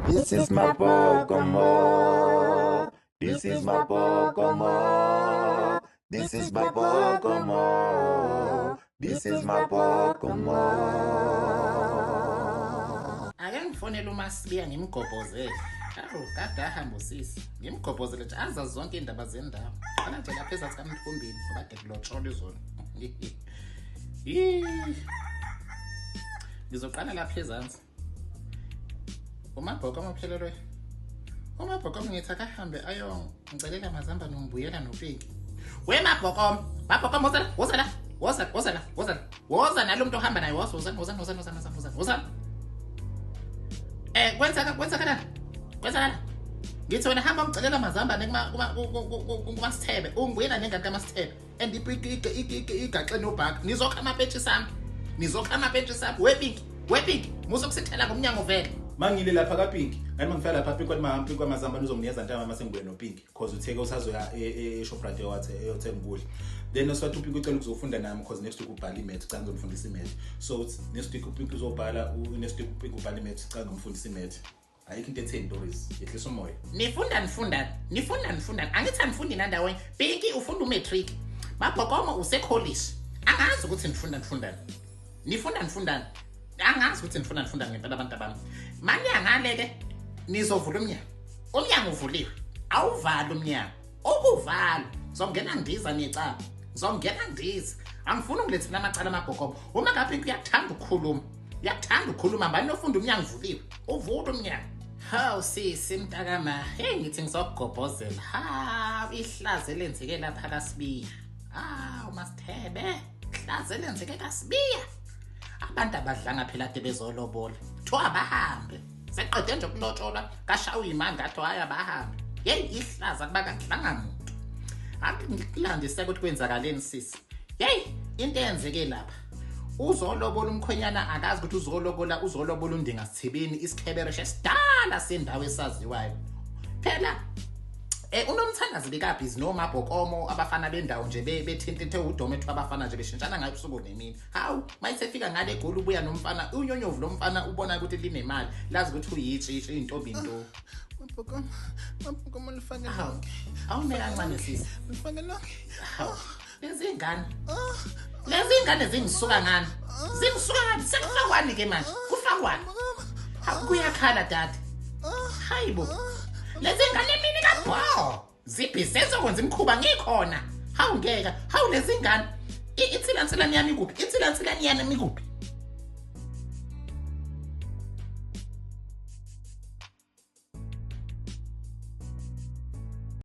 This is my Pocomo. This is my Pocomo. This is my Pocomo. This is my Pocomo. Ake ngifonele uMasibiya ngimgobhozele. Awu kade ahamba usisi. Ngimgobhozele nje azazi zonke indaba zendawo. Qala nje lapha ezansi kaMthombeni ngoba kade kulotsholwa izolo. Ngizoqala lapha ezansi. Umabhoko amaphelelwe. Umabhoko ngithi akahambe ayongicelela amazambane ngibuyela noPinki. We mabhoko, mabhoko woza la, woza la, woza, woza la, woza la. Woza nalo muntu ohamba naye, woza, woza, woza, woza, woza, woza, woza, woza. Kwenzakalani? Kwenzakalani? Ngithi wena hamba ungicelela amazambane kuMasithebe, ungibuyela nengane kaMasithebe. And igaxe nobhaka. Nizokha amapentshisi ami. Nizokha amapentshisi ami. We Pinki, we Pinki, muzokusithela ngomnyango vele. Mangile lapha kaPinki. Ngani mangifika lapha Pinki kwathi mama Pinki kwamazambane uzonginikeza ntama mase ngibuye noPinki because utheke usazoya eShoprite eyothe eyothenga ukudla. Then oswathi uPinki ucela ukuzofunda nami because next week ubhala imath, cha ngizomfundisa imath. So next week uPinki uzobhala, next week uPinki ubhala imath, cha ngizomfundisa imath. Ayikho into etheni Doris, yehlisa umoya. Nifunda nifundani? Nifunda nifundani? Angithi anifundi nandawonye. Pinki ufunda umatric. Mabhokomo usekholeji. Angazi ukuthi nifunda nifundani. Nifunda nifundani. Angazi ukuthi nifunda nifundani ngempela abantu abami. Manje ngale ke nizovula umnyango. Umnyango uvuliwe. Awuvali umnyango. Ukuvala. Zongena ndiza necala. Zongena ndiza. Angifuni ungilethela amacala amabhokomo. Uma ngabe uyathanda ukukhuluma. Uyathanda ukukhuluma manje nofunda umnyango uvuliwe. Uvula umnyango. Hawu sisi mntakama, hey ngithi ngizokugobhozela. Hawu ihlazo elenzeke lapha kaSibiya. Hawu Masithebe, ihlazo elenzeke kaSibiya. Abantu abadlanga phela ade bezolobola. Kuthiwa abahambe. Seqede nje ukulotsholwa kashawa imali ngathi hhayi abahambe. Yeyi ihlazo kuba kadlanga muntu. Ake ngikulandise ukuthi kwenzakaleni sisi. Yeyi into eyenzeke lapha. Uzolobola umkhwenyana akazi ukuthi uzolobola uzolobola uNdinga Sithibini isikhebereshe esidala sendawo esaziwayo. Phela unomthandazi bekabhizi nomabhokomo abafana bendawo nje bethintithe udome ethu abafana nje beshintshana ngayo ubusuku nemini. Hawu mayisefika ngale egoli ubuya nomfana unyonyovu lomfana ubona ukuthi linemali lazi ukuthi uyitshitshi intombi nto. Mabhokomo, mabhokomo lifake lonke. Awume kancane sisi. Lifake lonke. Hawu lezi ngane. Lezi ngane zingisuka ngani? Zingisuka ngani? Sekufakwani ke manje? Kufakwani? Hawu kuyakhala dade. Hayibo. Lezi ngane mina kabho. Zibhizi sezokwenza imikhuba ngikhona. Hawu ngeke. Hawu lezi ngane. Ithilanthilani yami ikuphi? Ithilanthilani yami ikuphi?